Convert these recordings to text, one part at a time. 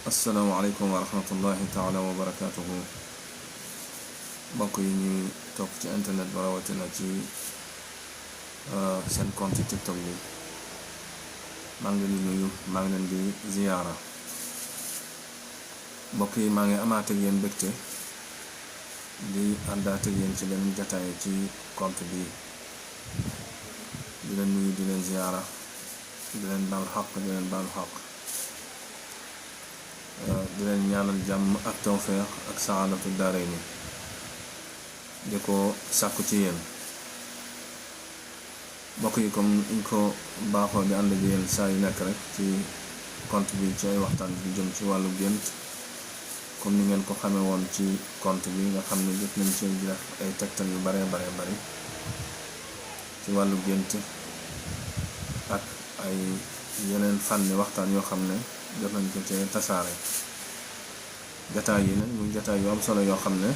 asalaamaaleykum wa rahmatullahi taala wa barakaatuhu. mbokk yi ñuy topp ci internet ba rawatina ci seen compte TikTok bi maa ngi leen di nuyu, maa ngi leen di ziyaara. mbokk yi maa ngi amaat ak yéen mbégte di àndaat ak yéen ci leen jataay ci compte bi di leen nuyu, di leen ziyaara, di leen baal xaq, di leen baal xaq, di leen ñaanal jàmm ak tawfeex ak saadatu daarayni di ko sàkku ci yéen. mbokk yi comme ñu ko baaxoo di ànd ak yéen saa yu nekk rek ci compte bi ci ay waxtaan bi jëm ci wàllu gént, comme ni ngeen ko xamee woon ci compte bi nga xam ne jot nañ ci def ay tegtal yu bare bari ci wàllu gént ak ay yeneen fànni waxtaan yoo xam ne jot nañ ko ci tasaare. jataay yi nag muy jataay yu am solo yoo xam ne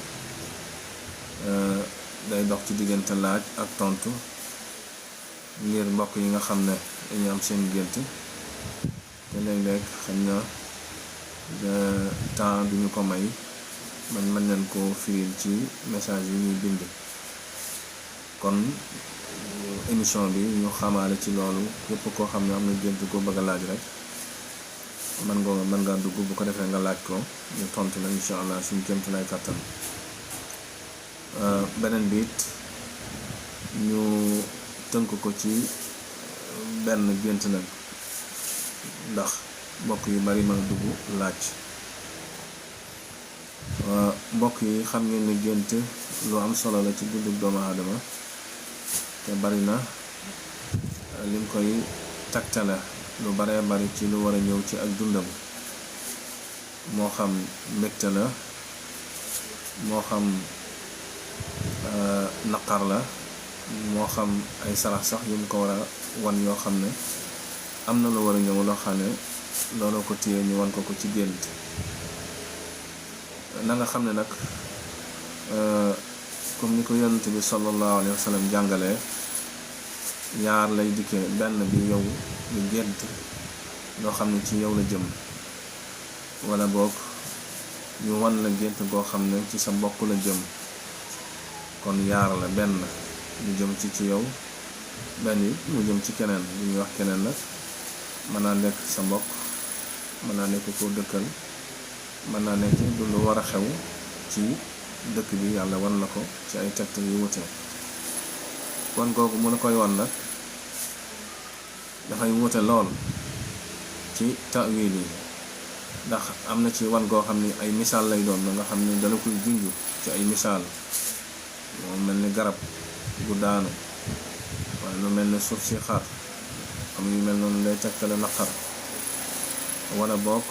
day dox ci diggante laaj ak tontu ngir mbokk yi nga xam ne dañu am seen gént te léeg-léeg xam na temps duñu ko may man mën nañ ko firil ci message yi ñuy bind. kon émission bi ñu xamaale ci loolu képp koo xam ne am na gént ko bëgg a laaj rek mën nga dugg, bu ko defee nga laaj ko ñu tontu la incha allah suñu kémt lay kàttan. beneen bi it ñu tënk ko ci benn gént nag ndax mbokk yu bari mën a dugg laaj. mbokk yi xam ngeen ne gént lu am solo la ci dundu doomu aadama te bari na lim koy tegtale lu baree bari ci lu war a ñëw ci ak dundam, moo xam mbégte la, moo xam naqar la, moo xam ay sarax sax yu mu ko war a wan yoo xam ne am na lu war a ñëw loo xam ne looloo ko téye ñu wan ko ci gént. na nga xam ne nag comme ni ko yonent bi sallallahu alayhi wa sallam jàngalee, yaar lay dikkee. benn bi yow ñu gént loo xam ne ci yow la jëm, wala boog ñu wan la gént goo xam ne ci sa mbokk la jëm. kon yaar la, benn ñu jëm ci yow, benn yi mu jëm ci keneen. bu ñuy wax keneen nag mën naa nekk sa mbokk, mën naa nekk koo dëkkal, mën naa nekk du lu war a xew ci dëkk bi, yàlla wan la ko ci ay tegtal yu wute. kon kooku mu la koy wan nag dafay wute lool ci ta'wil yi, ndax am na ci wan goo xam ni ay misaal lay doon nga xam ne dala koy junj ci ay misaal. moo mel ni garab gu daanu, wala lu mel ni suuf si xar, am yu mel noonu lay tegtale naqar. wala bokk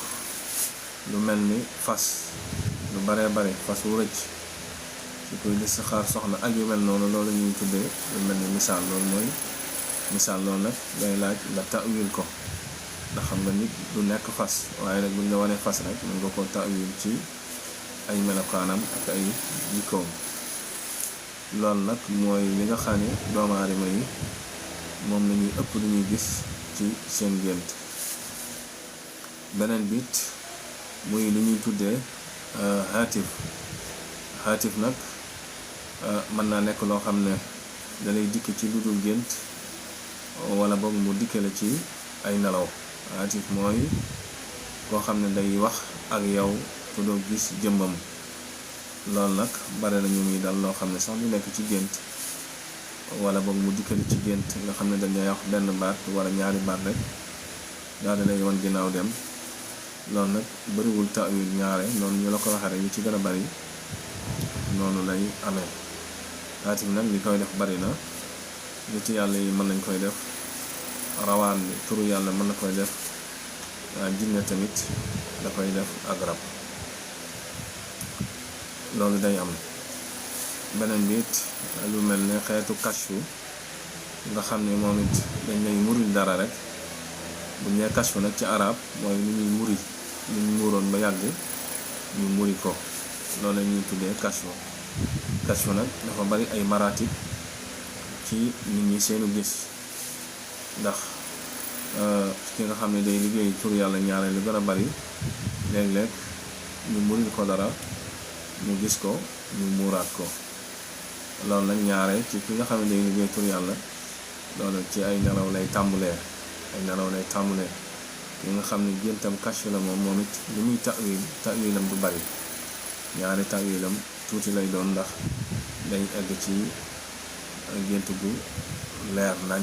lu mel ni fas, lu baree bare fas wu rëcc ci koy lis xaar soxna ak yu mel noonu. loolu ñuy tuddee lu mel ni misaal. loolu mooy misaal. loolu nag day laaj nga ta'wil ko, ndax xam nga nit du nekk fas, waaye nag buñ la wanee fas rek mën nga ko ta'wil ci ay melokaanam ak ay jikkoom. loolu nag mooy li nga xam ne doomu aadama yi moom la ñuy ëpp lu ñuy gis ci seen gént. beneen bit muy li ñuy tuddee xaatif nag mën naa nekk loo xam ne dalay dikk ci lu dul gént, wala boog mu dikke la ci ay nelaw. xaatif mooy koo xam ne day wax ak yow te doo gis jëmmam. loolu nag bare na ñu muy dal loo xam ne sax du nekk ci gént, wala boog mu dikkali ci gént nga xam ne dañuy wax benn baat wala ñaari baat rek daal di lay wan ginnaaw dem. loolu nag bariwul ta'wil, ñaare noonu ñu la ko waxee rek yu ci gën a bari noonu lay amee. xaatif nag li koy def bari na, nit yàlla yi mën nañ koy def, rawaan bi turu yàlla mën na koy def, jinne tamit da koy def ak rab. loolu day am. beneen bi it lu mel ne xeetu kashfu nga xam ne moom it dañ lay muril dara rek. bu ñu nee kashfu nag ci arab mooy lu ñuy muri, lu ñu muuroon ba yàgg ñu muri ko. loolu la ñuy tuddee kashfu. kashfu nag dafa bari ay maratib ci nit ñi seenu gis, ndax ki nga xam ne day liggéey tur yàlla ñaare lu gën a bari léeg-léeg ñu muril ko dara mu gis ko ñu muuraat ko loolu nag ñaare ci ki nga xam ne day liggéey tur yàlla loolu ci ay nelaw lay tàmbulee ki nga xam ne géntam kashfu la moom it li muy tawilam du bari ñaari tawilam tuuti lay doon ndax dañ egg ci gént gu leer nañ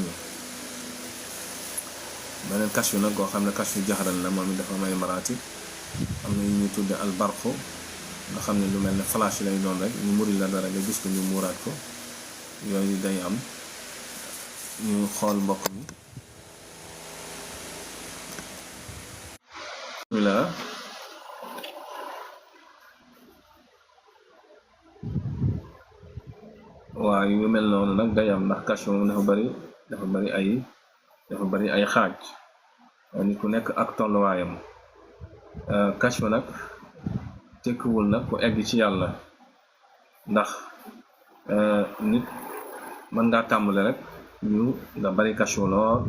beneen kashfu nag koo xam ne kashfu jaxran la moom it dafa may maraati am na yu ñuy tudde albarqu nga xam ne lu mel ne flash lay doon rek ñu muri la dara nga gis ko ñu muuraat ko yooyu day am ñu xool mbokk mi bismillah waaw yu mel noonu nag day am ndax kashfu moom dafa bari ay xaaj nit ku nekk ak tolluwaayam kashfu nag tekkiwul nag ku egg ci yàlla ndax nit mën ngaa tàmbale rek nga bari kashfu lool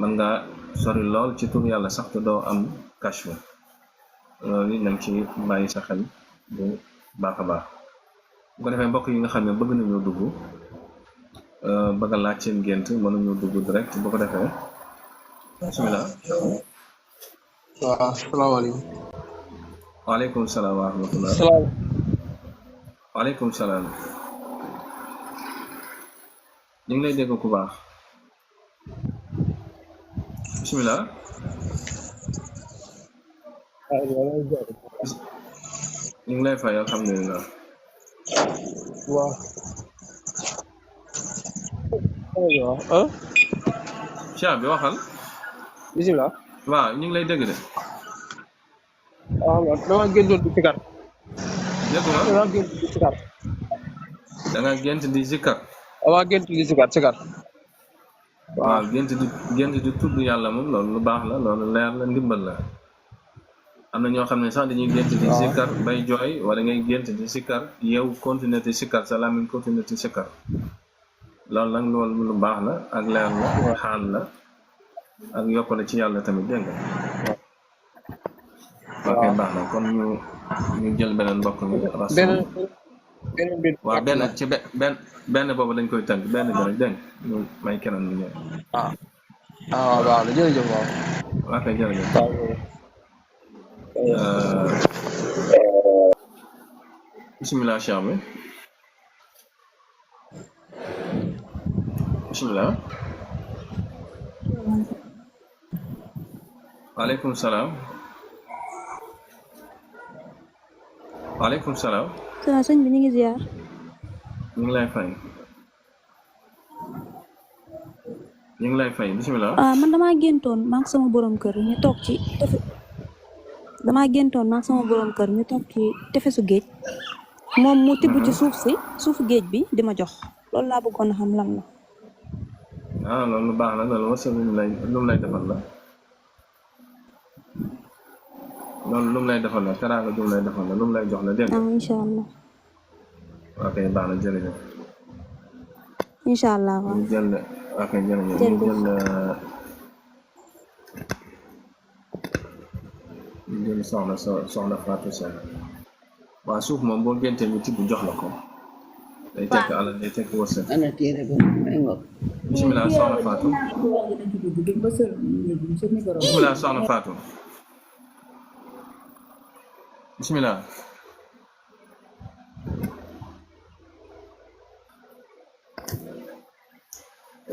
mën ngaa sori lool ci tur yàlla sax te doo am kashfu loolu nañ ci bàyyi sa xel bu baax a baax bu ko defee mbokk yi nga xam ne bëgg nañoo dugg bëgg a laaj seen gént mën nañoo dugg direct bu ko defee bismillah waaw salaamaaleykum. waaleykum salaam wa rahmatullah. waaleykum salaam. ñu ngi lay dégg ku baax. bismillah. ñu ngi lay fay alhamdulilah. waaw. Cheikh bi waxal. bisimilah. waaw ñu ngi lay dégg de. waaw dama géntoon di sikar. dégguma dama gént di sikar. da nga gént di zikkar. dama gént di sikar. waaw gént di tudd yàlla moom loolu lu baax la loolu leer la ndimbal la. am na ñoo xam ne sax dañuy gént di sikkar bay jooy wala ngay gént di sikkar yow continuer di sikkar sa làmmiñ continuer di sikkar loolu nag loolu lu baax la ak leer la xaal la ak yokkale ci yàlla tamit dégg nga ok baax na kon ñu jël beneen mbokk mi waaw benn ci benn boobu lañ koy tënk benn bi rek dégg ñu may keneen ñu ñëw waaw baax na jërëjëf waaw ok jërëjëf bismillah Cheikh bi bismillah waaleykum salaam waaleykum salaam sëñ bi ñu ngi ziar ñu ngi lay fay bismillah man damaa géntoon maak sama borom kër ñu toog ci tefesu géej moom mu tibb ci suufu géej bi di ma jox loolu laa bëggoon a xam lan la loolu lu baax la loolu wërsëg lu mu lay defal la loolu lu mu lay defal la teraanga ju mu lay defal la lu mu lay jox la dégg nga incha allah ok baax na jërëjëf incha allah waaw ñu jël ok jërëjëf ñu jël soxna Fatou Sène waaw suuf moom boo géntee ñu tibb jox la ko day tekk alal day tekk wërsëg bismillah soxna Fatou bismillah soxna Fatou bismillah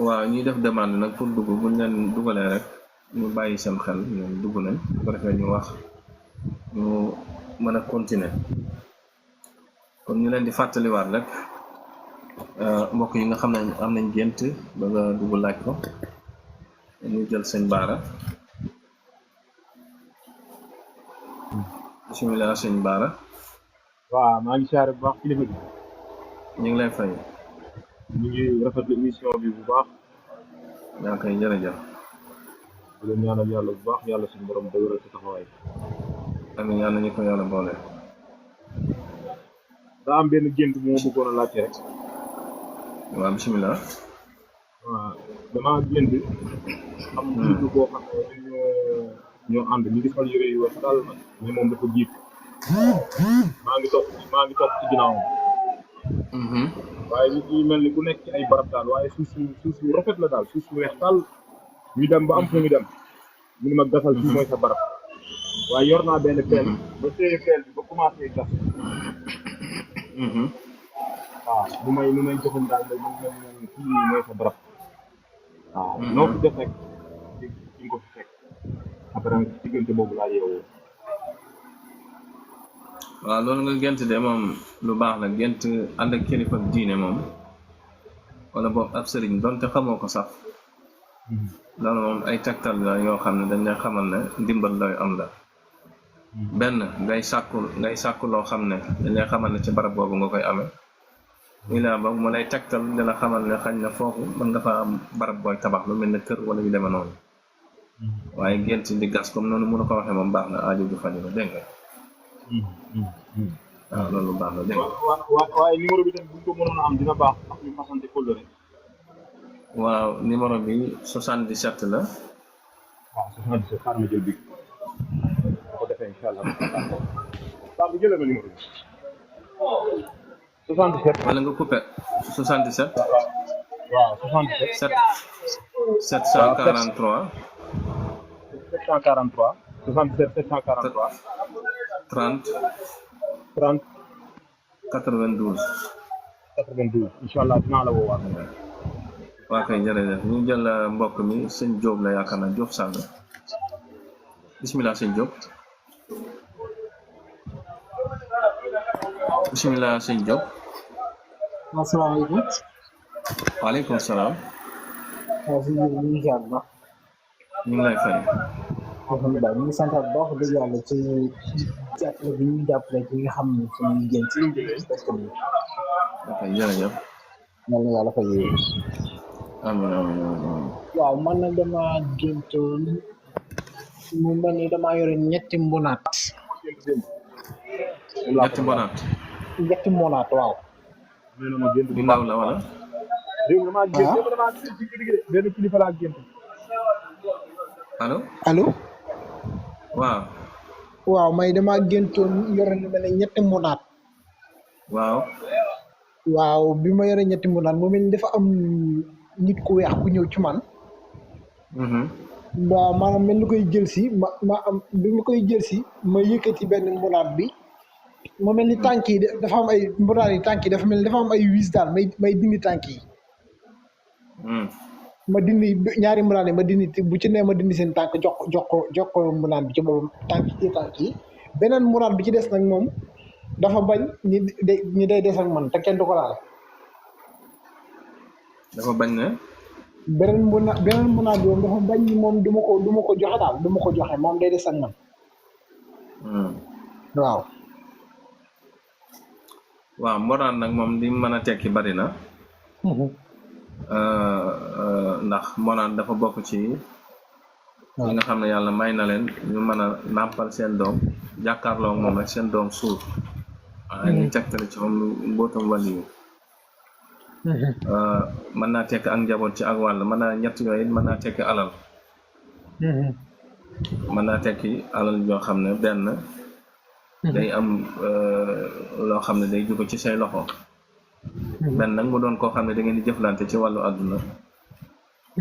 waaw ñuy def demande nag pour dugg buñ leen dugalee rek ñu bàyyi seen xel ñoom dugg nañ bu ko defee ñu wax ñu mën a continuer kon ñu leen di fàttaliwaat rek mbokk yi nga xam ne am nañ gént ba nga dugg laaj ko ñu jël sëñ Baara bismillah sëñ Baara waaw maa ngi siyaare bu baax kilifa bi ñu ngi lay fay ñu ngi rafetlu émission bi bu baax yaa koy jërëjëf di leen ñaanal yàlla bu baax yàlla suñu borom dëgëral ci taxawaay amiin yàlla ñu ko yàlla boole daa am benn gént moo bëggoon a laajte rek waaw bismillah waaw damaa gént am jiitu boo xam ne ñoo ànd ñu ngi sol yére yu weex daal nag mais moom dafa jiit maa ngi topp ci ginnaawam waaye ñu mel ni ku nekk ci ay barab daal waaye suuf su rafet la daal suuf su weex daal ñu dem ba am fu ñu dem mu ne ma gasal fii mooy sa barab waaye yor naa benn peel ba téye peel bi ba commencé gas waaw lu may joxoon daal da mu ne fii mooy sa barab waaw noo fi def rek di nga ko fi fekk après diggante boobu laa yeewoo waaw loolu nga gént de moom lu baax la gént ànd ak kilifa diine moom wala boobu ab sëriñ donte xamoo ko sax loolu moom ay tegtal la yoo xam ne dañ lay xamal ne ndimbal looy am la benn ngay sàkku loo xam ne dañ lay xamal ne ci barab boobu nga koy amee muy la ba mu lay tegtal di la xamal ne xañ na foofu mën nga fa am barab booy tabax lu mel ne kër wala yu demee noonu waaye gént di gas comme noonu mënu ko waxee moom baax na aajo ju faju la dégg nga waaw loolu baax na dégg nga waaye numéro bi tamit bu ñu ko mënoon a am dina baax ndax ñu fasante kóllëre waaw numéro bi 77 la waaw 77 xaar ma jël bi ko defee incha allah bu jëlee ma numéro bi 77 wala nga coupé 77 waaw 77 743 743 77 743 30 30 92 92 incha allah dinaa la woowaat. waa kay jërëjëf ñu jël mbokk mi sëñ Diop la yaakaar naa Diop Sall bisimilah sëñ Diop bisimilah sëñ Diop. asalaamaaleykum. waaleykum salaam. waaw sëñ bi ñu ngi ziar bu baax. ñu ngi lay fay. alhamdulilah ñu ngi sant bu baax dëgg yàlla ci jàppale bi ñuy jàppale ci nga xam ne suñuy jën ci presque bi. ok jërëjëf. yal na yàlla fay yéen. amiin amiin amiin. waaw man nag dama géntoon mu mel ni damaa yore ñetti mbonaat. ñetti mbonaat. ñetti mbonaat waaw. nee na ma gént bu ndaw la wala. dégg nga damaa gént ci benn kilifa laa gént. allo. allo. waaw. waaw may damaa géntoon yore lu mel ne ñetti mbonaat. waaw. waaw bi ma yore ñetti mbonaat mu mel ni dafa am nit ku weex ku ñëw ci man. waaw maanaam mel ni koy jël si ma am bi ma koy jël si ma yëkkati benn mbonaat bi. mu mel ni tànk yi dafa am ay mbonaat yi tànk yi dafa mel ni dafa am ay wiis daal may dindi tànk yi. ma dindi ñaari mbonaat yi ma dindi bu ci nee ma dindi seen tànk jox ko mbonaat bi ci boobu tànk yi beneen mbonaat bi ci des nag moom dafa bañ ñi day des ak man te kenn du ko laal. dafa bañ ne. beneen mbonaat bi moom dafa bañ ni moom du ma ko joxe daal du ma ko joxe moom day des ak man. waaw. waaw mbonaat nag moom li mën a tekki bari na. ndax mbonaat dafa bokk ci ñi nga xam ne yàlla may na leen ñu mën a nàmpal seen doom jàkkaarloo moom rek seen doom suuf waaye ñu tegtale ci moom mbootam wàlli yu mën naa tekk ak njaboot ci ak wàll mën naa ñett yooyu mën naa tekki alal mën naa tekki alal joo xam ne benn day am loo xam ne day jóge ci say loxo benn nag mu doon koo xam ne da ngeen di jëflante ci wàllu àdduna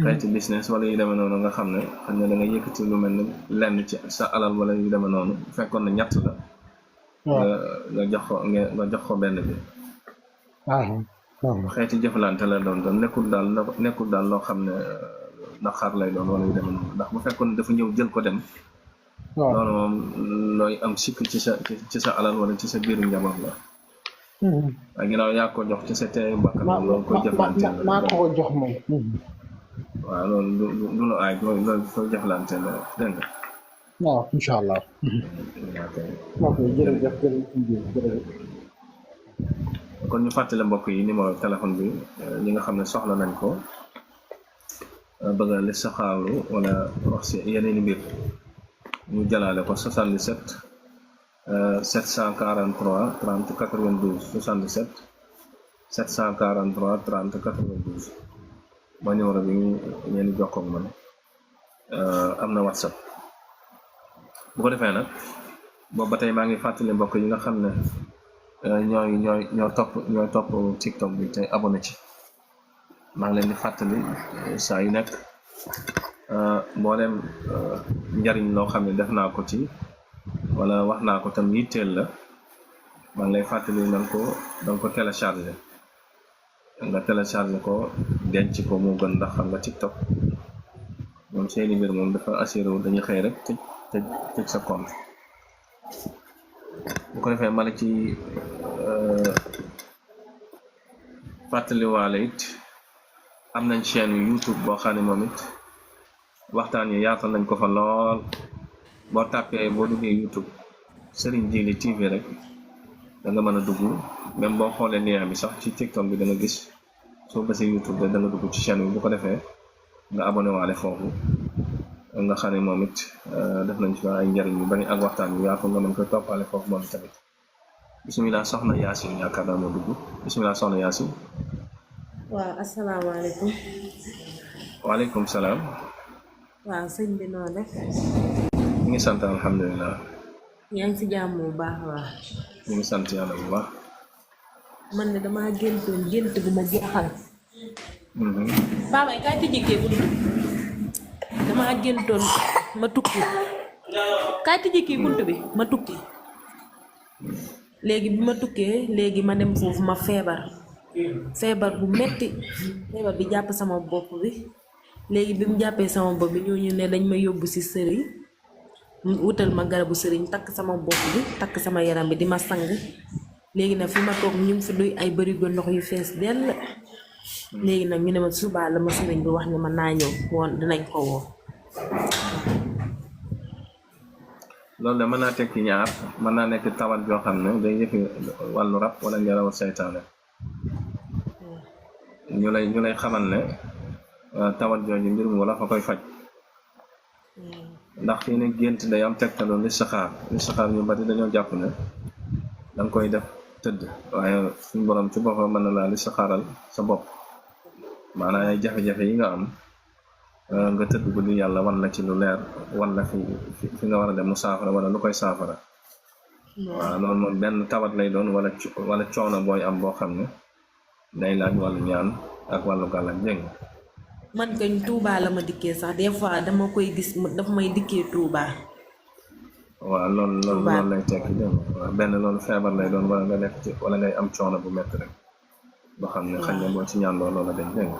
xeeti business wala yu demee noonu nga xam ne xam ne da nga yëkkati lu mel ne lenn ci sa alal wala yu demee noonu bu fekkoon ne ñett la nga jox ko benn bi xeeti jëflante la doon nekkul daal loo xam ne naqar lay doon wala yu demee noonu ndax bu fekkoon ne dafa ñëw jël ko dem loolu moom looy am sikk ci sa alal wala ci sa biiru njaboot la waaye ginnaaw yaa ko jox ci sa teeyu bakkan loolu koy jëflante la maa ko jox moom waaw loolu du lu aay loolu koy jëflante la dégg nga waaw incha allah ok jërëjëf kon ñu fàttale mbokk yi numéro téléphone bi ñi nga xam ne soxla nañ ko bëgg a listixaaru wala wax si yeneen i mbir ñu jëlaale ko 77 743 30 92 77 743 30 92 ba numéro bi ngeen di jokkoo ak man am na WhatsApp bu ko defee nag boobu ba tey maa ngi fàttali mbokk yi nga xam ne ñooy topp TikTok bi tey abonné ci maa ngi leen di fàttali saa yu nekk mbooleem njariñ loo xam ne def naa ko ci wala wax naa ko tam yitteel la maa ngi lay fàttali danga ko télécharger nga télécharger ko denc ko moo gën ndax xam nga TikTok moom seeni mbir moom dafa assuré wu dañuy xëy rek tëj sa compte bu ko defee ma la ci fàttaliwaale it am nañ chaîne YouTube boo xam ne moom it waxtaan yi yaatal nañ ko fa lool boo tàppee boo duggee YouTube Serigne Djily TV rek da nga mën a dugg même boo xoolee lien bi sax ci TikTok bi da nga gis soo bësee YouTube da nga dugg ci chaîne bi bu ko defee nga abonné waale foofu nga xam ne moom it def nañ ci ay njariñ yu bari ak waxtaan yu yaatu nga mën koy toppale foofu moom tamit bisimilah soxna Yacine yaakaar naa moo dugg bisimilah soxna Yacine. waaw asalaamaaleykum. waaleykum salaam. waaw sëñ bi noo def. ñu ngi sant alhamdulilah. yaa ngi si jàmm bu baax a baax. ñu ngi sant yàlla bu baax. man de damaa géntoon gént bu ma jaaxal. Paa kaay tijji kii buntu damaa géntoon ma tukki kaay tijji kii buntu bi ma tukki léegi bi ma tukkee léegi ma dem foofu ma feebar bu metti feebar bi jàpp sama bopp bi léegi bi mu jàppee sama bopp bi ñooñu ne dañ ma yóbbu ci sëriñ wutal ma garabu sëriñ takk sama bopp bi takk sama yaram bi di ma sang léegi nag fi ma toog ñu ngi fi duy ay barigo ndox yu fees dell léegi nag ñu ne ma subaa la ma sëriñ bi wax ne ma naa ñëw woon dinañ ko woo. loolu de mën naa tekki ñaar mën naa nekk tawat joo xam ne day yëfi wàllu rab wala ngelaw seytaane ñu lay xamal ne tawat jooju mbir mu wala fa koy faj ndax fii ne gént day am tegtaloo listixaar ñu bari dañoo jàpp ne danga koy def tëdd waaye suñu borom ci boppam mën na laa listixaaral sa bopp maanaam ay jafe-jafe yi nga am nga tëdd guddi yàlla wan la ci lu leer wan la fi nga war a dem mu saafara wala lu koy saafara waaw loolu moom benn tawat lay doon wala coono booy am boo xam ne day laaj wàllu ñaan ak wàllu gàllank jëng man kañ Touba la ma dikkee sax des fois dama koy gis dafa may dikkee Touba. waaw loolu lay tekki dégg waaw benn loolu feebar lay doon wala nga nekk ci wala ngay am coono bu métti rek boo xam ne xañ na boo ci ñaan loolu la dañ dégg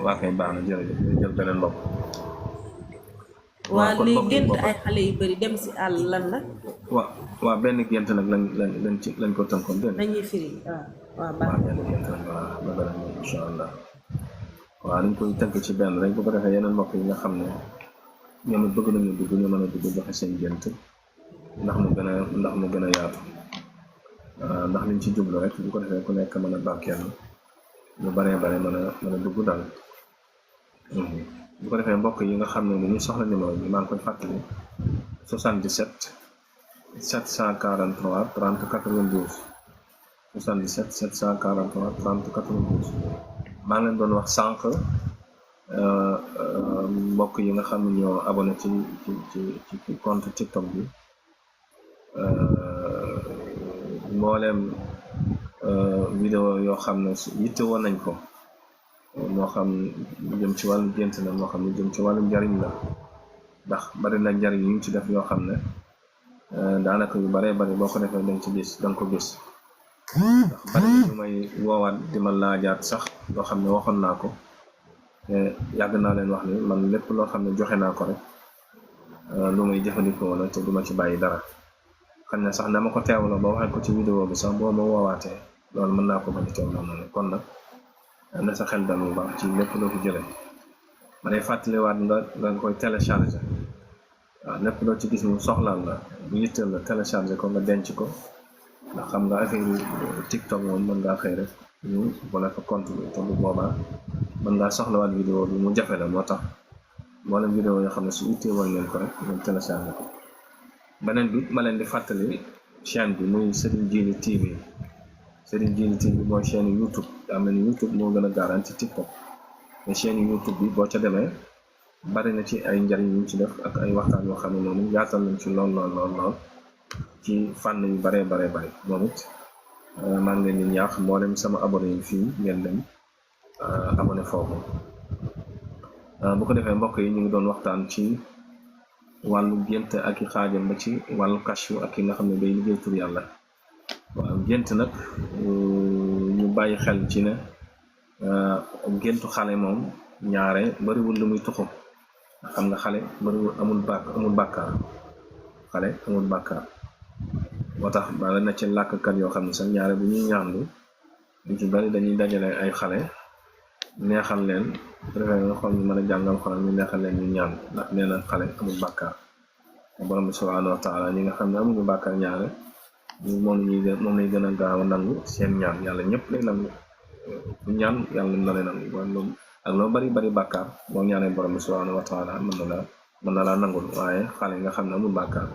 waa kay baax na jërëjëf jël beneen bopp waa léegi gént ay xale yu bari dem si àll lan la waaw benn gént nag lañ ko tënkoon dégg dañuy firi waaw baax benn gént nag waaw ba beneen moom incha allah waaw dañ koy tënk ci benn rek bu ko defee yeneen mbokk yi nga xam ne ñoom it bëgg nañu dugg ñu mën a dugg joxe seen gént ndax mu gën a yaatu ndax liñ ci jublu rek bu ko defee ku nekk mën a barkeel lu bare mën a dugg daal bu ko defee mbokk yi nga xam ne ñu soxla numéro bi maa ngi koy fàttali 77 743 30 92 77 743 30 92 maa ngi leen doon wax sànq mbokk yi nga xam ne ñoo abonné ci compte TikTok bi mbooleem vidéo yoo xam ne yitte woon nañ ko moo xam lu jëm ci wàllu gént la moo xam lu jëm ci wàllu njariñ la ndax bari na njariñ yu ñu ci def yoo xam ne daanaka yu bari boo ko defee danga ko gis ndax bari lu may woowaat di ma laajaat sax loo xam ne waxoon naa ko te yàgg naa leen wax ni man lépp loo xam ne joxe naa ko rek lu may jëfandikoo la te duma ci bàyyi dara xam ne sax dama ko teewloo ba waxee ko ci vidéo bi sax boo ma woowaatee loolu mën naa ko bañ a teew noonu kon nag na sa xel dal bu baax ci lépp loo fi jëlee ma lay fàttaliwaat nga koy téléchargé waaw lépp loo ci gis mu soxlaal la bu yitteel la téléchargé ko nga denc ko ndax xam nga affaire TikTok moom mën ngaa xëy rek ñu wala fa compte bi te bu boobaa mën ngaa soxlawaat vidéo bi mu jafe la moo tax mboolem vidéo yoo xam ne su ittee woon ngeen ko rek ngeen téléchargé ko beneen bi ma leen di fàttali chaîne bi muy Serigne Djily TV Serigne Djily TV mooy chaîne YouTube daa mel ni YouTube moo gën a garanti TikTok mais chaîne YouTube bi boo ca demee bari na ci ay njariñ yu ñu ci def ak ay waxtaan yoo xam ne noonu yaatal nañ ci lool ci fànn yu bare moom it maa ngi leen di ñaax mboolem sama abonné yi fii ngeen dem abonné foofu bu ko defee mbokk yi ñu ngi doon waxtaan ci wàllu gént ak i xaajam ba ci wàllu kashfu ak ki nga xam ne day liggéey tur yàlla waaw gént nag ñu bàyyi xel ci ne géntu xale moom ñaare bariwul lu muy tuxu xam nga xale bariwul amul bàkkaar xale amul bàkkaar moo tax bala na ci làkkat yoo xam ne sax ñaare bu ñuy ñaanlu ñu ci bari dañuy dajale ay xale neexal leen préféré nga xool ñu mën a jàngal xolal ñu neexal leen ñu ñaan ndax nee na xale amul bàkkaar borom bi subhanahu wa taala ñi nga xam ne amuñu bàkkaar ñaare moom lay gën a gaaw a nangu seen ñaan yàlla ñëpp lay nangu bu ñaan yàlla na lay nangu ak loo bari bàkkaar boo ñaanee borom bi subhanahu wa taala mën na laa nangul waaye xale nga xam ne amul bàkkaar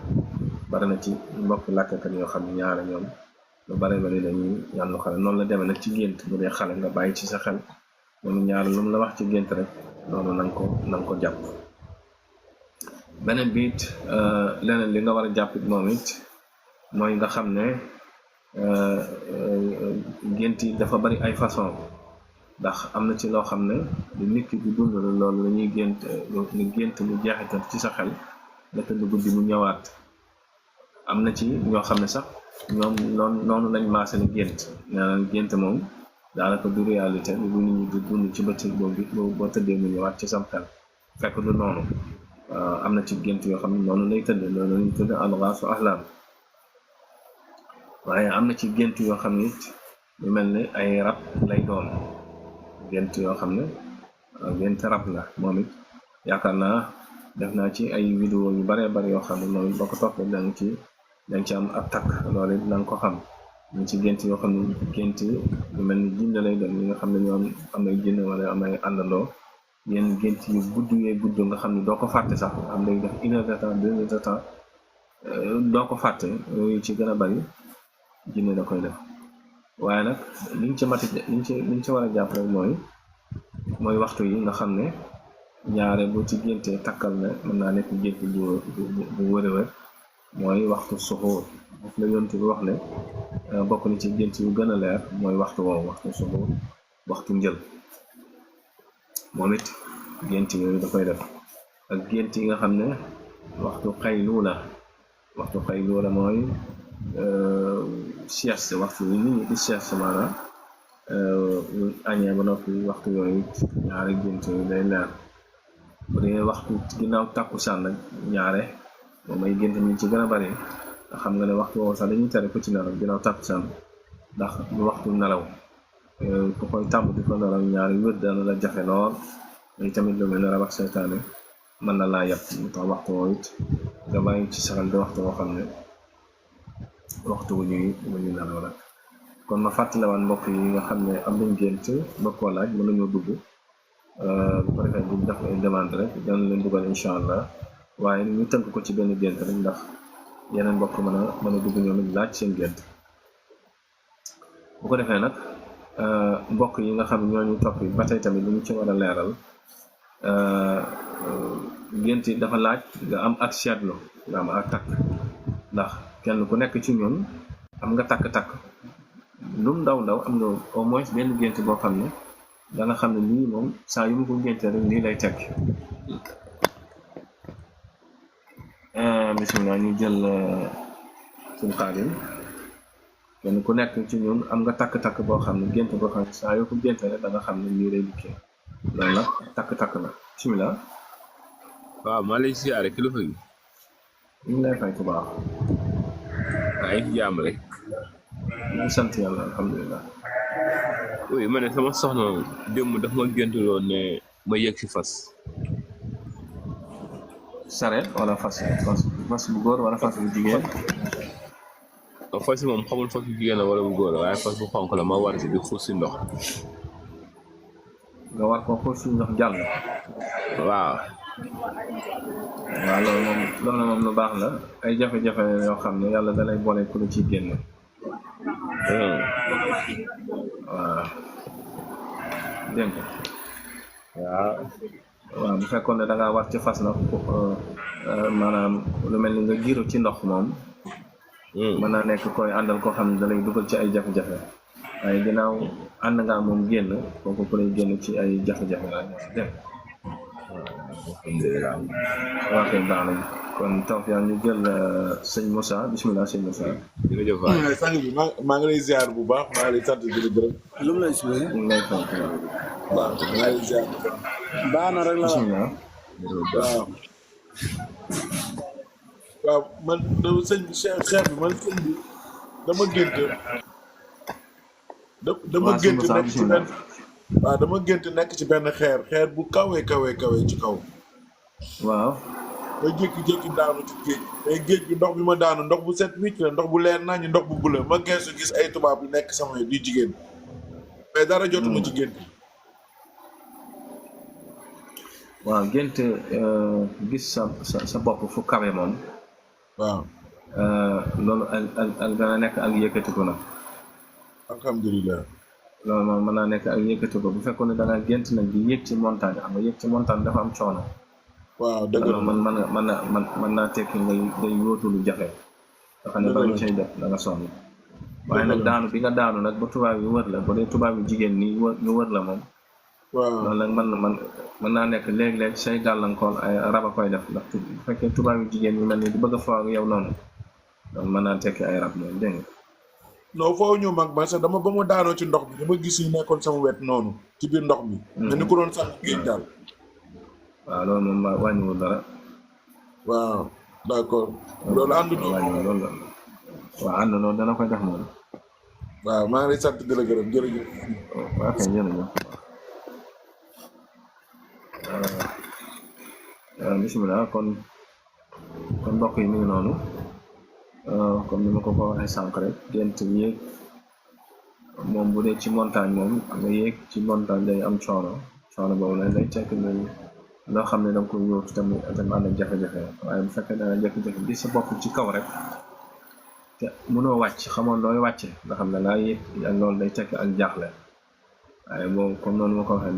bari na ci mbokk làkkat yoo xam ne ñaare ñoom lu bari dañuy ñaan lu xale noonu la demee nag ci gént bu dee xale nga bàyyi ci sa xel moom ñaare lu mu la wax ci gént rek loolu na nga ko jàpp beneen biit leneen li nga war a jàppit moom it mooy nga xam ne gént yi dafa bari ay façon ndax am na ci loo xam ne lu nit ki di dund loolu la ñuy gént mu jeexital ci sa xel nga tëdd guddi mu ñëwaat am na ci ñoo xam ne sax ñoom noonu lañ maase ne gént naan gént moom daanaka du réalité lu nit ñi di dund ci bëccëg boo tëddee mu ñëwaat ci sam xel fekk du noonu am na ci gént yoo xam ne noonu lay tëdd loolu lañuy tëdd alxaasu ahlam waaye am na ci gént yoo xam ne it lu mel ne ay rab lay doon gént yoo xam ne gént rab la moom it yaakaar naa def naa ci ay vidéo yu bare yoo xam ne moom boo ko toppee danga ci am ab takk loolu it danga ko xam ñu ci gént yoo xam ne gént lu mel ni jinne lay doon ñi nga xam ne ñoom am ay jinne wala am ay àndandoo yenn gént yu gudd nga xam ne doo ko fàtte sax nga xam ne def 1 heure de temps 2 heures de temps doo ko fàtte yooyu ci gën a bari jinne da koy def waaye nag liñ ci war a jàpp rek mooy waxtu yi nga xam ne ñaare boo ci géntee takkal ne mën naa nekk gént bu wërëwër mooy waxtu suxuur foofu la yontu bi wax ne bokk na ci gént yu gën a leer mooy waxtu woowu waxtu suxuur waxtu njël moom it gént yooyu da koy def ak gént yi nga xam ne waxtu xayluula mooy sieste waxtu yi nit ñi di sieste maanaam añee ba noppi waxtu yooyu ñaare gént yooyu day leer bu dee waxtu ginnaaw tàkkusaan nag ñaare moom ay gént mi ci gën a bari nga xam nga ne waxtu woowu sax dañuy tere ku ci nelaw ginnaaw tàkkusaan ndax du waxtu nelaw ku koy tàmm di ko nelaw ñaari wér dana la jafe lool ay tamit lu mel ne rab ak seytaane mën na laa yàpp mu tax waxtu woowu it nga bàyyi ci saxal di waxtu woo xam ne waxtu wu ñuy nelaw la kon ma fàttaliwaat mbokk yi nga xam ne am nañ gént ba koo laaj mën nañoo dugg bu ko defee bu def ay demande rek dana leen dugal incha allah waaye ñu tënk ko ci benn gént rek ndax yeneen mbokk mën a dugg ñoom it laaj seen gént bu ko defee nag mbokk yi nga xam ñooñu topp ba tey tamit lu ñu ci war a leeral gént yi dafa laaj nga am ak seetlu nga am ak takk ndax kenn ku nekk ci ñun am nga takk-takk lum ndaw am nga au moins benn gént boo xam ne da nga xam ne lii moom saa yu mu ko géntee rek lii lay tekk bismillah ñu jël suñu xaadim kenn ku nekk ci ñun am nga takk-takk boo xam ne gént boo xam ne saa yoo ko géntee rek da nga xam ne lii lay dikkee loolu nag takk-takk la bismillah waaw maa lay siyaare kilifa gi ñu ngi lay fay ku baax ay jàmm rek ñu sant yàlla alhamdulilah oui ma ne sama soxna démb daf ma géntuloon ne ma yëg si fas sareet wala fas bu góor wala fas bu jigéen fas yi moom xamul fas bu jigéen la wala bu góor la waaye fas bu xonk la ma war si di xuus si ndox nga war ko xuus si ndox jàll waaw loolu moom lu baax la ay jafe-jafe yoo xam ne yàlla dalay boole ku la ciy génn waaw dégg nga waaw waaw bu fekkoon ne da ngaa war ci fas nag maanaam lu mel ni nga giiru ci ndox moom mën naa nekk koy àndal koo xam ne da lay dugal ci ay jafe-jafe waaye ginnaaw ànd ngaa moom génn kooku ku lay génn ci ay jafe-jafe la dégg waaw kay baax nañ kon taw yaa ñu jël sëñ Moussa bismillah sëñ Moussa jërëjëf waay. sang bi maa ngi lay ziar bu baax maa ngi lay sant di la gërëm. lu mu lay suwee. ñu ngi lay sant waaw maa ngi lay ziar bu baax. baax na rek la bismillah waaw. waaw man sëñ bi xeer bi man sëñ bi dama gént. dama gént nekk ci benn. waaw dama gént nekk ci benn xeer bu kawe ci kaw. waaw. ba jékki-jékki daanu ci géej mais géej bi ndox bi ma daanu ndox bu set wicc la ndox bu leer nañu ndox bu bula ma geesu gis ay tubaab yu nekk sama di jigéen mais dara jotuma ci gént. waaw gént gis sa bopp fu kawe moom. waaw. loolu ak dana nekk ak yëkkatiku na. alhamdulilah. loolu moom mën naa nekk ak yëkkatiku bu fekkoon ne da nga gént nag di yéeg ci montagne xam nga yéeg ci montagne dafa am coono. waaw dëgg la mën naa tekki ngay yóotu lu jafe. nga xam ne ba nga cay def da nga sonn. waaye nag daanu bi nga daanu nag ba tubaab yi wër la ba dee tubaab yu jigéen nii ñu wër la moom. waaw loolu nag mën naa nekk léeg-léeg say gàllankoor ay rab a koy def ndax bu fekkee tubaab yu jigéen ñu mel ni di bëgg a foo ak yow noonu donc mën naa tekki ay rab moom dégg nga. non foofu ñu mag man sax dama ba ma daanoo ci ndox bi dama gis ñu nekkoon sama wet noonu ci biir ndox mi. ni ko doon sax géej daal. waaw loolu moom wàññiwul dara. waaw d'accord. loolu ànd na wàññiwul loolu la. waaw ànd loolu dana koy def moom. waaw maa ngi lay sant di la gërëm jërëjëf. waaw kay jërëjëf. bisimilah kon mbokk yi mi ngi noonu comme ni ma ko waxee sànq rek gént yéeg moom bu dee ci montagne moom nga yéeg ci montagne day am coono boobu nag day tekk loo xam ne da nga ko yóotu tamit ànd ak jafe-jafe waaye bu fekkee dana jafe-jafe gis sa bopp ci kaw rek te mënoo wàcc xamoon looy wàcce nga xam ne laa yéeg ak loolu day tekk ak jaaxle waaye boobu comme noonu ma ko waxee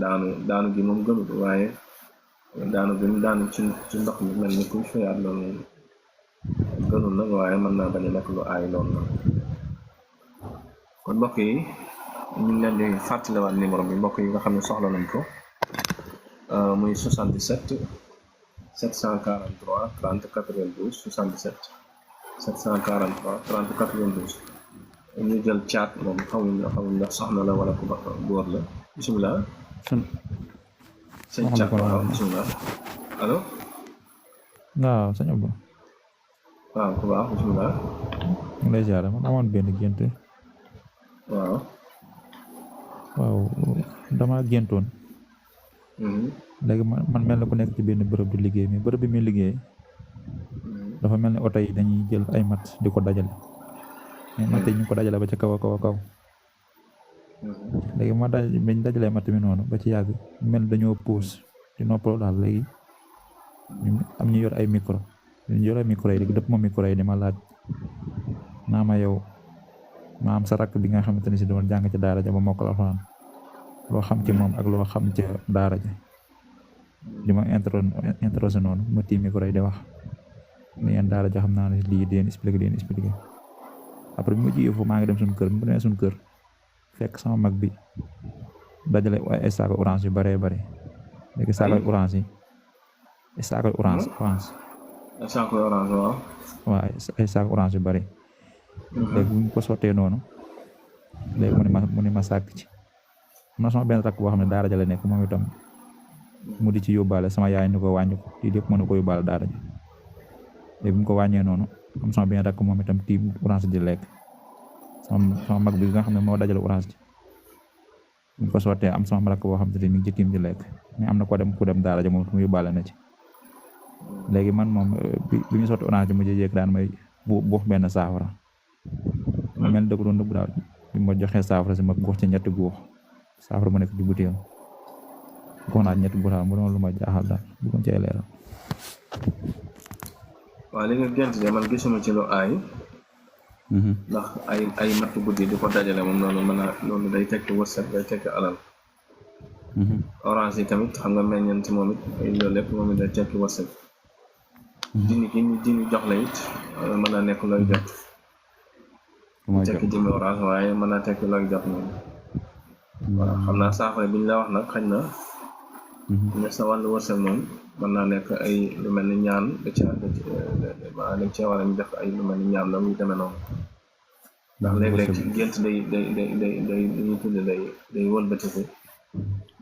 daanu gi moom gënut waaye daanu bi mu daanu ci ndox mi mel ni kuy fayaat loolu gënul nag waaye mën naa bañ a nekk lu aay loolu noonu kon mbokk yi ñu ngi leen di fàttaliwaat numéro bi mbokk yi nga xam ne soxla nañ ko muy 77 743 30 92 77 743 30 92 ñu jël caat moom xamuñ ndax soxna la wala ku góor la bisimilah. sëñ caat waaw bisimilah allo. waaw sëñ Abdou. waaw ku baax bisimilah. mu ngi lay ziar man amoon benn gént. waaw dama géntoon. léegi man mel na ku nekk ci benn bërëb di liggéey mais bërëb bi muy liggéey dafa mel ni oto yi dañuy jël ay mat di ko dajale mais mat yi ñu ko dajale ba ca kaw a kaw léegi bañ dajalee mat mi noonu ba ci yàgg mel dañoo puus di noppaloo daal léegi am ñu yor ay micro yi léegi dëpp ma micro yi di ma laaj naa ma yow ma am sa rakk bi nga xamante ne si doon jàng ci daara ja ba mokkal alxuraan loo xam ci moom ak loo xam ci daara ja di ma introsé noonu ma tiim micro yi di wax ni yeen daara ja xam naa ne lii di leen expliqué après bi ma jiyee foofu maa ngi dem suñu kër mu demee suñu kër fekk sama mag bi dajale ay saako orange yu bëree bëri léegi saako orange yi saako orange waaw ay saako orange yu bëri léegi bu ñu ko sottee noonu léegi mu ne ma sàkk ci am na sama benn rakk boo xam ne daara ja la nekk moom itam mu di ci yóbbaale sama yaay ni ko wàññi ko lii lépp mën na ko yóbbaale daara ja léegi bu mu ko wàññee noonu am sama benn rakk moom itam tiim orange di lekk sama mag bi nga xam ne moo dajale orange ji bu ñu ko sottee am sama rakk boo xam ne mi ngi ci tiim di lekk mais am na ku dem daara ja moom mu yóbbaale na ci léegi man moom bi ñu sotti orange ji mu jéeg daan may buux benn saafara ma mel dëgg doon dëgg daal bi ma joxee saafara si ma guux ci ñetti guux saafara ma nekk ci butéel guux naa ñetti guux daal mu doon lu ma jaaxal daal bu ko cay leeral. waaw li nga gént de man gisuma ci lu aay. ndax ay matt guddi di ko dajale moom noonu loolu day tekki wërsëg day tekki alal orange yi tamit xam nga meññeent moom it loolu lépp moom it day tekki wërsëg dini gi ñu dini jox la it mën naa nekk looy jot tekki dini orange waaye mën naa tekki looy jot moom waaw xam naa saafara bi ñu la wax nag xañ na ne sa wàllu wërsëg moom mën naa nekk ay lu mel ni ñaan dañ cee war a def ay lu mel ni ñaan la muy demee noonu ndax léeg-léeg ci gént day ñuy tudde day wëlbatiku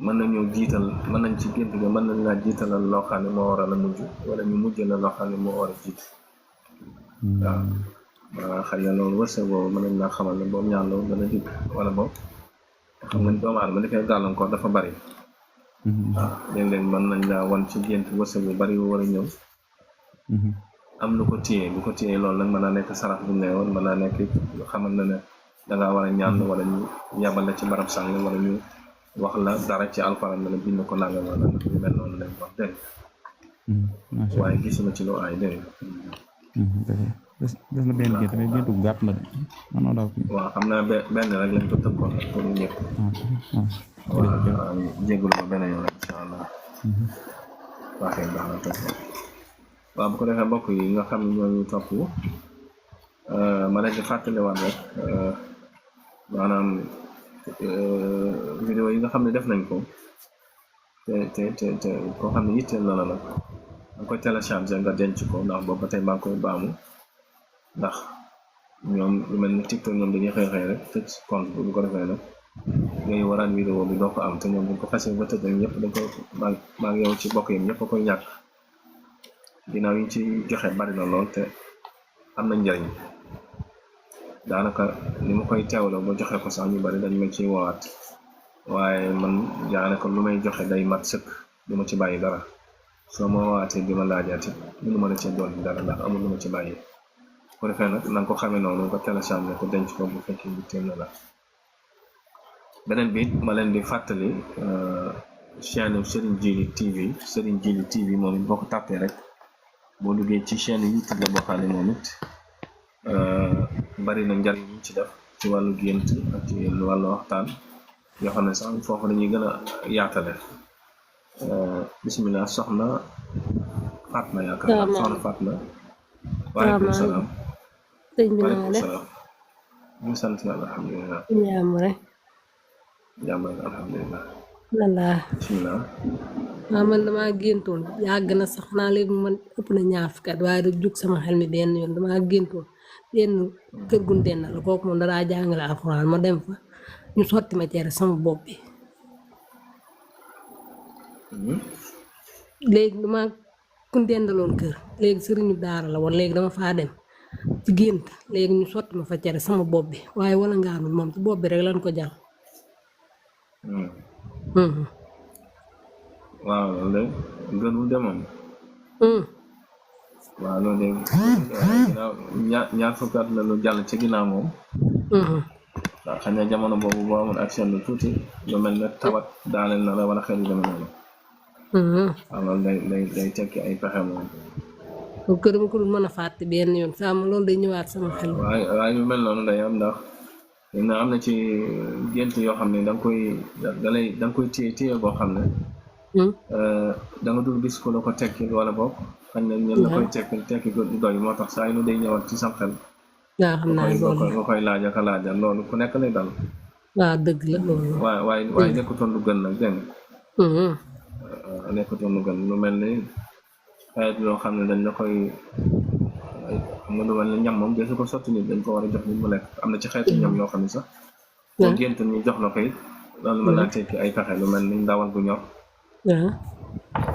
mën nañu jiital mën nañ ci gént ga mën nañ laa jiitalal loo xam ne moo war a la mujj wala ñu mujj la loo xam ne moo war a jiit waaw xëy na loolu wërsëg boobu mën nañ laa xamal ne boobu ñaan loolu dana dig wala boobu xam nga doomu aadama li koy gàllankoor dafa bari waaw léeg-léeg mën nañ laa wan ci gént wërsëg bu bari bu war a ñëw am lu ko téye bu ko téye loolu nag mën naa nekk sarax bu ne woon mën naa nekk xamal na ne dangaa war a ñaan wala ñu yabal la ci barab sàng wala ñu wax la dara ci alxuraan ne la bind ko nangam wala ñu mel noonu lañ wax dégg waaye gisuma ci lu aay dégg des na benn gént mais géntu gàtt la de manoo daw kii waaw xam naa benn rek lañ ko tëkkoon pour ñu ñëpp waaw jégalu ma benn yoon incha allah waxee baax na topp waaw bu ko defee mbokk yi nga xam ne ñooñu topp ma leen di fàttaliwaat rek maanaam vidéo yi nga xam ne def nañ ko te koo xam ne yitteel na la nag nga koy téléchargé nga denc ko ndax boobu ba tey maa ngi koy baamu ndax ñoom lu mel ni TikTok ñoom dañuy xëy rek tëj compte bu ko defee nag ngay waraan vidéo bi doo ko am te ñoom buñ ko xasee ba tëj rek ñëpp dañ ko maa ngi yow ci bokk yi ñëpp a koy ñàkk ginnaaw yi ci joxe bari na lool te am na njariñ daanaka ni ma koy teewloo ba joxe ko sax ñu bari dañ ma ciy woowaat waaye man daanaka lu may joxe day mat sëkk du ma ci bàyyi dara soo ma woowaatee di ma laajaati mënu ma la cee doon dara ndax amul lu ma ci bàyyi ko defee nag na nga ko xamee noonu nga téléchargé ko denc ko bu fekkee bu teel na la beneen bi ma leen di fàttali chaîne Serigne Djily TV moom it boo ko tàppee rek boo duggee ci chaîne YouTube la boo xam ne moom it bari na njariñ ñu ci def ci wàllu gént ak ci wàllu waxtaan yoo xam ne sax foofu dañuy gën a yaatale bismillah soxna Fatma yaakaar naa soxna Fatma waaleykum salaam waaleykum salaam ñu sant yàlla alhamdulilah jàmm rek alhamdulilah bismillah waaw man damaa géntoon yàgg na sax naa léegi man ëpp na ñaar fukki at waaye du jug sama xel mi benn yoon damaa géntoon benn kër gu den la kooku moom daraa jàngale alxuraan ma dem fa ñu sotti ma cere sama bopp bi léegi dama ku dendaloon kër léegi sëriñu daara la woon léegi dama faa dem ci gént léegi ñu sotti ma fa cere sama bopp bi waaye wala ngaanul moom ci bopp bi rek lañ ko jàll waaw loolu de gënul de moom waaw loolu de ginnaaw ñaar fukki at la lu jàll ci ginnaaw moom waaw xam ne jamono boobu boo amoon action lu tuuti lu mel ne tawat daaneel na la wala xel yu demee noonu waaw loolu day tekki ay pexe moom kër dama ko dul mën a fàtte benn yoon sama loolu day ñëwaat sama xel waaye yu mel noonu day am ndax na am na ci gént yoo xam ne da nga koy téye boo xam ne da nga dul gis ko la ko tekki wala boog xañ na ñen la koy tekki ko du doy moo tax saa yu ne day ñëwaat ci sam xel waaw xam naa loolu nga koy laaj ak a laajal loolu ku nekk lay dal waaw dëgg la loolu waaye nekkutoon lu gën nag dégg nga nekkutoon lu gën lu mel ni xayat yoo xam ne dañ la koy xam nga lu mel ni ñam moom desu ko sotti nit dañ ko war a jox nit mu lekk am na ci xeetu ñam yoo xam ne sax boo gént ñu jox la koy loolu mën naa tekki ay pexe lu mel ni ndawal bu ñor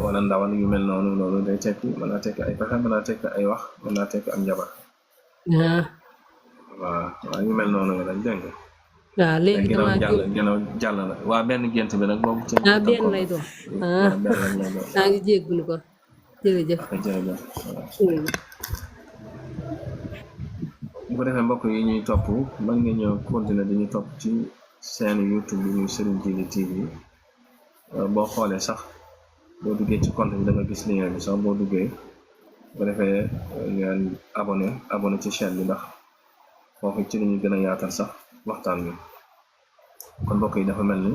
wala ndawal yu mel noonu loolu day tekki mën naa tekki ay pexe mën naa tekki ay wax mën naa tekki am njabar waaw yu mel noonu lañ dégg waaw léegi damaa jàll na waa benn gént bi nag boobu ci benn lay doon maa ngi jéggulu ko jërëjëf bu ko defee mbokk yi ñuy topp mën nga ñëw continuer dañuy topp ci seen YouTube bi ñuy Serigne Djily TV boo xoolee sax boo duggee ci compte bi da nga gis lien bi sax boo duggee bu ko defee ngeen abonné ci chaîne bi ndax foofu ci lañuy gën a yaatal sax waxtaan bi kon mbokk yi dafa mel ni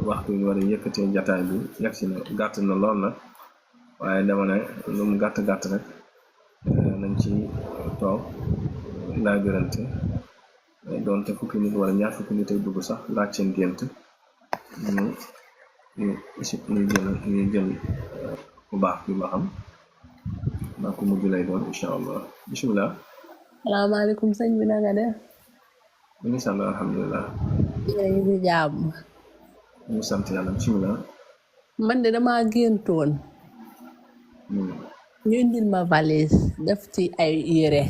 waxtu ñu war a yëkkatee jataay bi yegg si na gàtt na lool nag waaye dama ne lu mu gàtt gàtt rek nañ ci toog laa gërante doonte fukki nit wala ñaar fukki nit ay dugg sax laaj seen gént ñu jël bu baax bi ba xam naa ko mujj lay doon incha allah bisimilah. salaamaaleykum sëñ bi na nga def. ñu ngi sant alhamdulilah. yaa ngi si jàmm. ñu ngi sant yàlla bisimilah. man de damaa géntoon. ñu indil ma valise def ci ay yére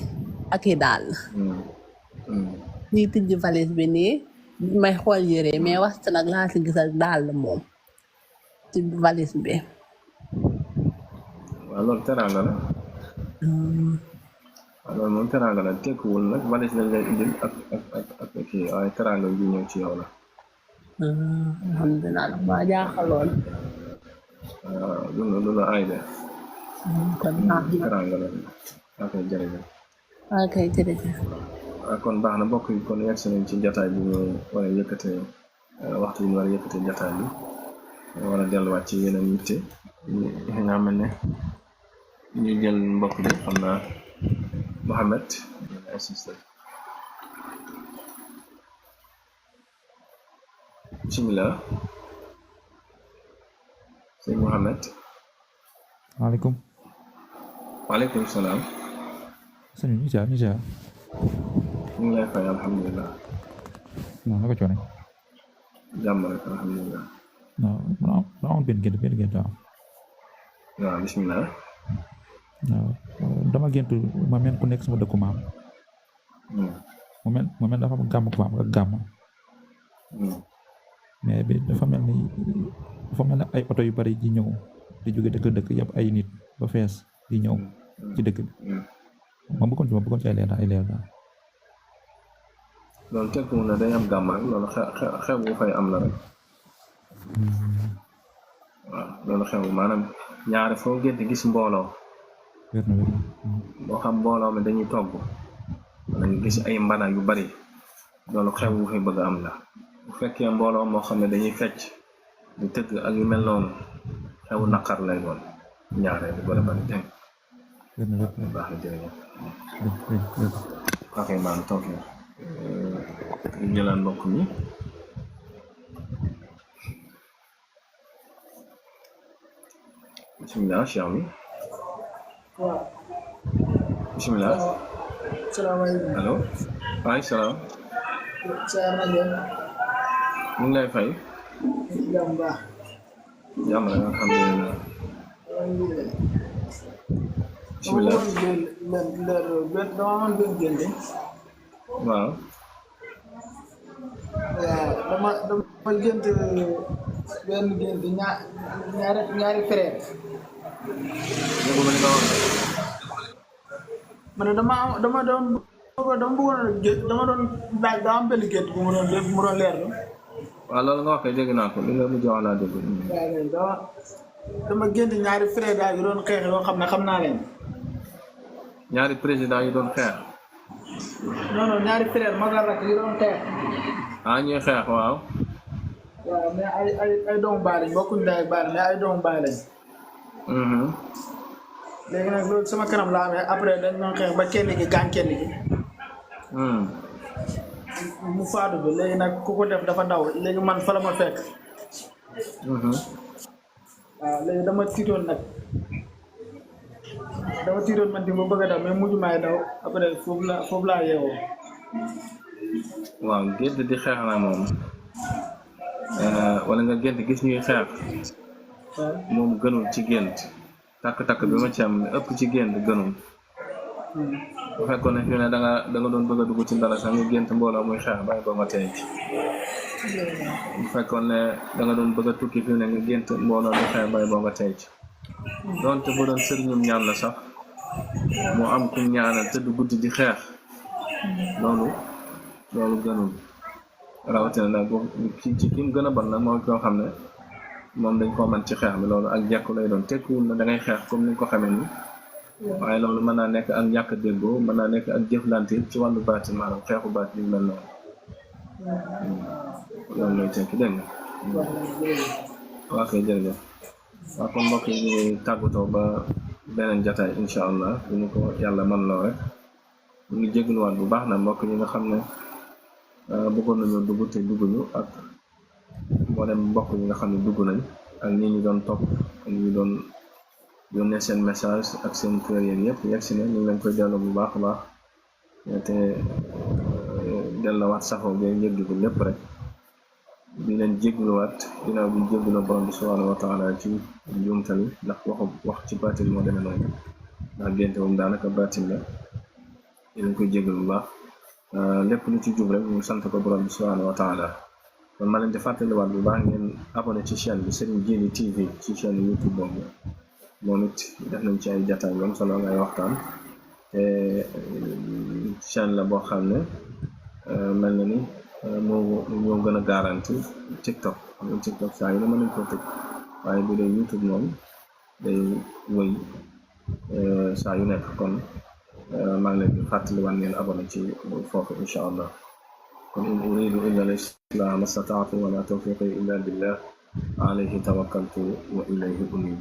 ak i dàll. ñuy tijji valise bi nii may xool yére mais waxtu nag laa si gisal dàll moom ci valise bi. waaw loolu teraanga la. waaw loolu moom teraanga la tekkiwul nag valise lañ lay indil ak kii waaye teraanga yu ñëw ci yow la. alhamdulilah maa jaaxaloon. waaw lu la ay de. kon baax na teraanga la ok jërëjëf. ok jërëjëf. kon baax na mbokk yi kon yegg si nañ ci jataay bi ñu war a yëkkatee waxtu bi ñu war a yëkkatee jataay bi war a delluwaat ci yeneen yitte yi nga xam ne ñu jël mbokk bi xam naa Mohamed assisté bismillah sëñ Mohamed. waaleykum. waaleykum salaam. sëñ bi ñu ngi ñu ngi lay fay alhamdulilah. non naka coono. jàmm rek alhamdulilah. non non non benn gént waaw. waaw bisimilah. waaw dama géntu ma mel ku nekk sama dëkku maam. mu mel dafa am gàmm ku maam ak gàmm. mais bi dafa mel ni ay oto yu bari di ñëw di jóge dëkk yëpp ay nit ba fees di ñëw ci dëkk bi. ma bëggoon ci ay leer daal. loolu tekkiwul ne day am gàmm rek loolu xew bu fay am la rek. waaw loolu xew maanaam ñaari foo gént gis mbooloo. boo xam mbooloo mi dañuy togg wala nga gis ay mbana yu bari loolu xew bu fay bëgg am la bu fekkee mbooloo moo xam ne dañuy fecc di tëgg ak yu mel noonu xewu naqar lay doon ñaareel bu bari dégg baax na jërëjëf. ok maa ngi toog ñu jëlaat mbokk mi bisimilah cheikh mi bisimilah. salaamaaleykum. allo. waaleykum salaam. ñu ngi lay fay. jàmm baax. jàmm rek alhamdulilah. bisimilah. dama amoon benn gént. waaw. waaw dama gént benn gént ñaari frère. dégg nga li nga wax. ma ne dama bëggoon laaj daa am benn gént bu mu doon leerlu. waaw loolu nga wax kay dégg naa ko li nga mujj wax laa dégg. waaw dama gént ñaari frère daal yu doon xeex yoo xam ne xam naa leen. ñaari président yu doon xeex. non ñaari frère mag ak rak yu doon xeex. ñuy xeex waaw. waaw mais ay doomu baay lañ bokkuñ ndey ak baay mais ay doomu baay lañ. léegi nag loolu sama kanam laa amee après dañ doon xeex ba kenn ki gaañ kenn ki. mu faatu bi léegi nag ku ko def dafa daw léegi man fa la ma fekk. waaw léegi dama tiitoon man di ma bëgg a daw mais mujj maay daw après foofu laa yeewoo. waaw gént di xeex na moom wala nga gént gis ñuy xeex moom gënul ci gént takk-takk bi ma ci am ëpp ci gént gënul. bu fekkoon ne fi ne da nga doon bëgg a dugg ci dara sax nga gént mbooloo muy xeex bàyyi boo nga tey ci. bu fekkoon ne da nga doon bëgg a tukki fi ne nga gént mbooloo muy xeex bàyyi boo nga tey ci. donte bu doon sëriñum ñaan la sax mu am ku ñaanal tëdd guddi di xeex loolu gënul rawatina nag ci kim gën a bon nag moom koo xam ne moom dañ koo mën ci xeex bi loolu ak jekku lay doon tekkiwul na da ngay xeex comme ni nga ko xamee ni waaye loolu mën naa nekk ak ñàkk déggoo mën naa nekk ak jëflante ci wàllu baatin maanaam xeexu baatin yu mel noonu loolu lay tekki dégg nga waa kay jërëjëf waa kon mbokk yi ñu tàggatoo ba beneen jataay incha allah bu ñu ko yàlla man loo rek ñu ngi jégaluwaat bu baax na mbokk yi nga xam ne bëggoon nañoo dugg te dugguñu ak moo dem mbokk yi nga xam ne dugg nañ ak ñi ñu doon topp ak ñi doon yónnee seen message ak seen courrier yëpp yegg si ne ñu ngi leen koy delloo bu baax a baax te delloowaat safoo be njëggiku lépp rek di leen jégaluwaat ginnaaw bi jégalu borom bi subhanahu wa taala ci njuumtal ndax wax ci baatin moo demee noonu ndax génte moom daanaka baatin la di leen koy jégalu bu baax lépp lu ci jub rek ñu sant ko borom bi subhanahu wa taala kon ma leen di fàttaliwaat bu baax ngeen abonné ci chaîne bi Serigne Djily TV ci chaîne YouTube boobu moom it def nañ ci ay jataay yu am solo ay waxtaan te chaîne la boo xam ne mel na ni moo gën a garanti TikTok moom TikTok saa yu ne mën nañ koo tëj waaye bu dee YouTube moom day wëy saa yu nekk kon maa ngi leen di fàttaliwaat ngeen abonné ci foofu incha allah kon in uridu illa al-islaha ma stata'tu wa ma tawfiqi illa billah alayhi tawakkaltu wa ilayhi unib